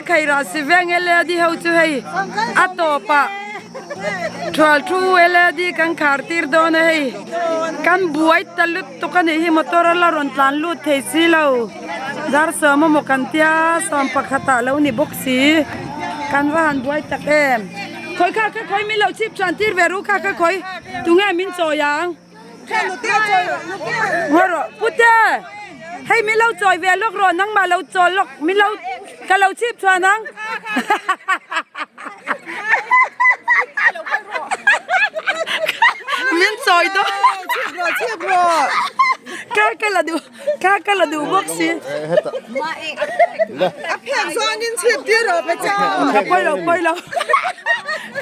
Khairah Siveng LED ho chu hei a tawpah thual thu LED kan khar tir dawn a hei kan buai ta lutuk a nih hi motor a la rawn tlan lut thei si lo dar sawm emaw kan tia sawm pakhatah lo ni bawk si kan va han buai tak em khawi kha kha khawi min lo chhip chuan tir ve ru kha kha khawi tunge min chawi ang. Ngawi rawh pute hei min lo chawi ve lawk rawh nangmah lo chawl lawk min lo ka lo chhip chhuan ang min chawi dawn ka ka la duh ka ka la duh bawk si A phek zawngin chhip tir rawh pe chau. A pawi lo pawi lo.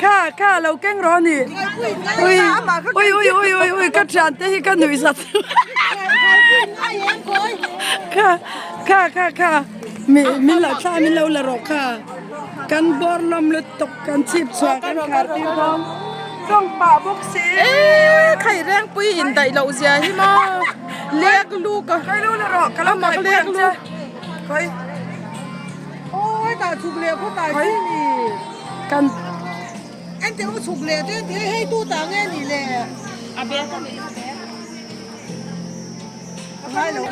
Kha kha lo keng rawh ni. Ui ui ui ui ui ui ka thian te hi ka nuih zat. Kha kha kha kha mi min lo thla min lo la rawh kha. Kan bawr lawm lutuk kan chhip chhuah kan khar tir dawn. Tawng pah bawk si. E khai rengpui in daih loh zia hi maw. Lek lu ka. Khai lu la rawh ka lo mak lek lu. Khoi. Oi ta chuk leh khaw tai chi ni. Kan En te u chuk leh te te hei tu ta nge ni le. A bag a ni a bag. A ngai lo.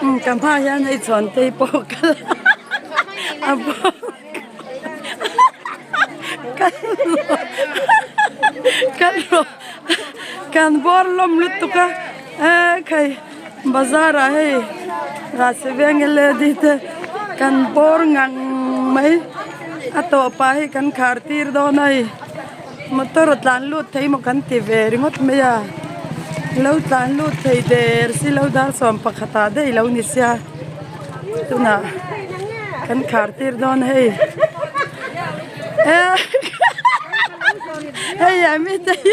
Um ka hma hian hei chhuan te pawh kal a bawk. Kan kan kan bawr lawm lutuk a e khai bazar ah hei Rahsiveng led te kan bawr ngang mai a tawp ah hei kan khar tir dawn a hei motor a tlan lut thei maw kan ti ve ringawt mai a lo tlan lut thei der si lo dar 11 ah daih lo ni sia. Tunah kan khar tir dawn hei hei he mite hi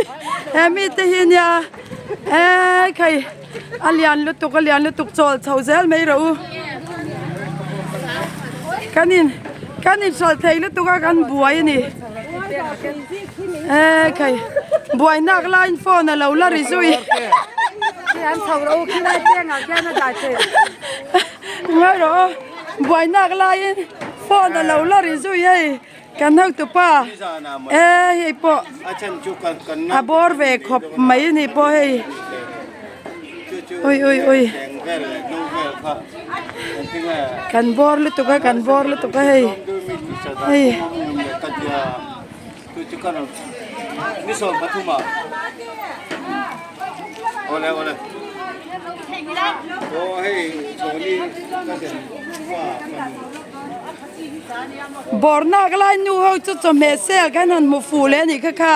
he mite hi nia eh khai a lian lutuk a lian lutuk chawl chho zel mai rawh u kan in kan in hrawlh thei lutuk a kan buai a ni eh khai buai nak laiin phone a lo la ri zui. Ngai rawh aw buainak laiin phone a lo la ri zui hei kan hotupa e hei pawh a bawr ve khawp mai a ni pawh hei ui ui ui kan bawr lutuk a kan bawr lutuk a hei hei. Bawrnak lai nu ho chu chawhmeh sel khan han hmu fuh leh a nih kha kha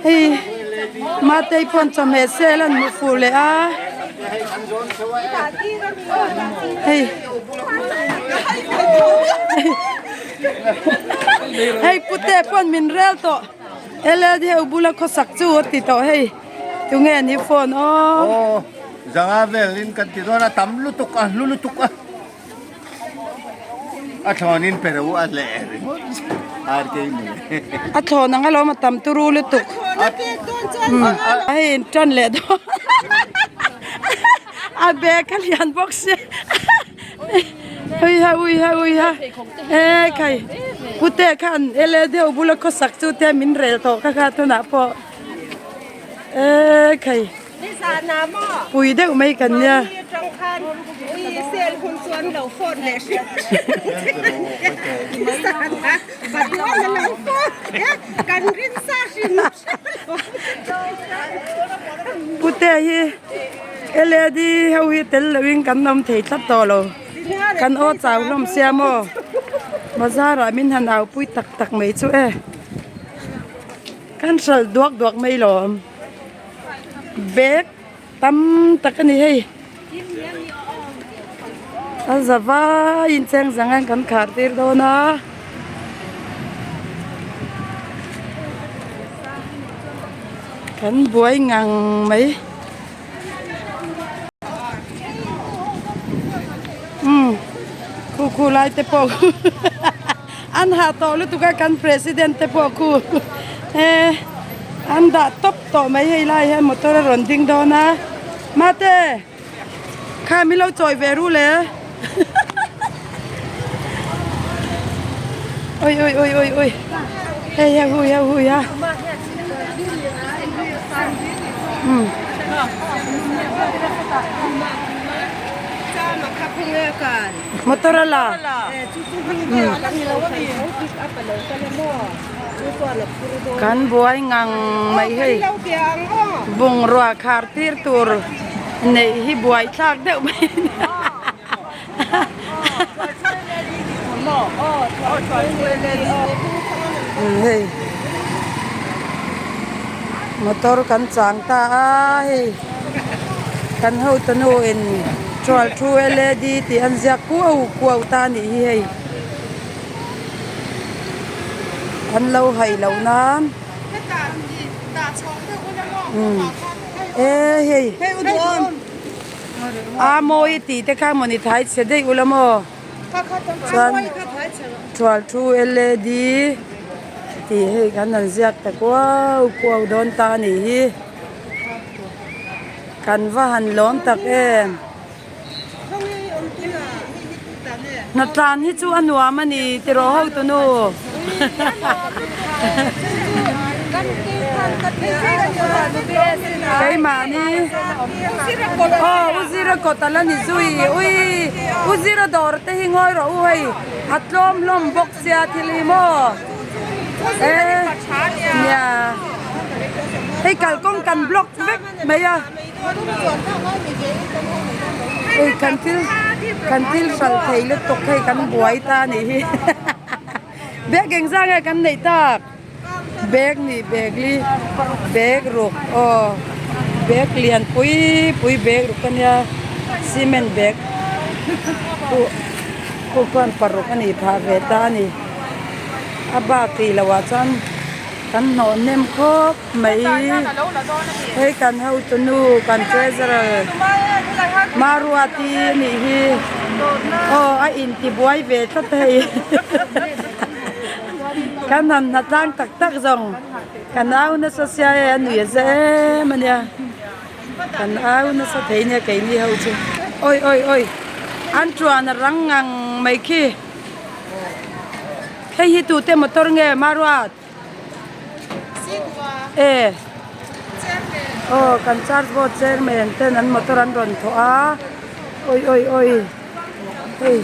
hei matei pawn chawhmeh sel an hmu fuh leh a hei. Hei pute pawn min rel tawh LLD ho bula khawsak chu a ti tawh hei tunge ni phone aw. Aw zanga vel in kan ti dawn a tam lutuk a hlu lutuk a a thlawn in pe ro a leh ringawt ar kei mai. A thlawn ang alawm a tam turu lutuk. Hei in tan leh dawn a bag a lian bawk sia. Ui ha ui ha ui ha e khai pute khan ele deuh bula khawsak chu te min rel tawh kha kha tunah pawh e khai pui deuh mai kan nia. Pute hi led ho hi tel loin kan awm thei tlat tawh lo kan aw chau hlawm sia maw bazar ah min han au pui tak tak mai chu e kan hralh duak duak mai lawm bag tam tak a ni hei a za vaiin cheng zang an kan khar tir dawn a. Kan buai ngang mai. Umm khu khu lai te pawh khu an hah tawh lutuk a kan president te pawh khu e an dah tawp tawh mai hei lai hian motor a rawn ding dawn a mate kha min lo chawi ve ru le. Oi oi oi oi oi hei ha hui ha hui ha um motor a la kan buai ngang mai hei bungrua khar tir tur neih hi buai thlak deuh mai a ni. Hei motor kan chang ta a hei kan hotu nu in tual thu lad tih an ziak kuau kuau ta a nih hi hei an lo haih loh nan e hei. A mawi tih te kha mawni thai chhe daih ula maw chuan thual thu lad tih hei kan han ziak ta kuau kuau dawn ta a nih hi kan va han lawm tak em hnatlan hi chu a nuam a ni tiraw hotu nu. Keimahni aw u zira kawt a la ni zui ui u zira dawr te hi ngawi rawh u hei a tlawm hlawm bawk sia thil hi maw e nia hei kalkawng kan block vek mai a hei kan thil kan thil hralh thei lutuk hei kan buai ta a nih hi. Bag engzah nge kan neih tak? Bag nih bag li bag ruk aw bag lian pui pui bag ruk a nia cement bag pawh pawh khuan paruk a nih phah ve ta a ni a bak tih loh ah chuan kan hnawh hnem khawp mai hei kan hotu nu kan treasurer Maruati a nih hi aw a intibuai ve tlat a hei kan han hna tlang tak tak zawng kan au nasa sia e a nui a za em a nia kan au nasa thei nia keini ho chu awi awi awi an tuan a rang ngang mai khi hei hi tute motor nge Maruat. E aw kan charge board chairman ten an motor an rawn thawh a awi awi awi hei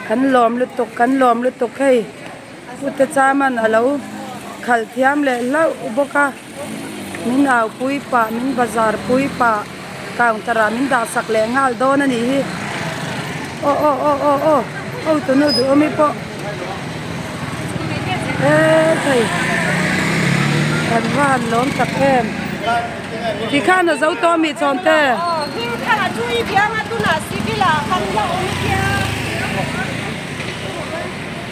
kan lawm lutuk kan lawm lutuk hei pute chaman alo khalh thiam leh hlauh bawk a min au pui pah min bazar pui pah counter ah min dah sak leh nghal dawn a nih hi aw aw aw aw aw aw tunu duh awm hi pawh eee thei kan va han lawm tak em tikhan a zo tawh a mi chawm te.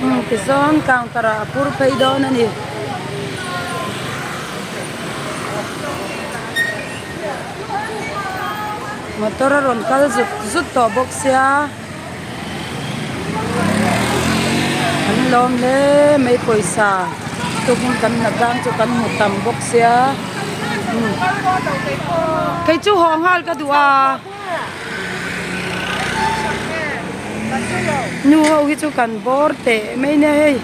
Umm tichuan counter ah a phur phei dawn a ni. Motor a rawn kal zut zut tawh bawk sia an lawm hle mai pawisa tukin kan hna tlang chu kan hmu tam bawk sia umm kei chu haw nghal ka duh a. Nu ho hi chu kan bawr teh mai nia hei.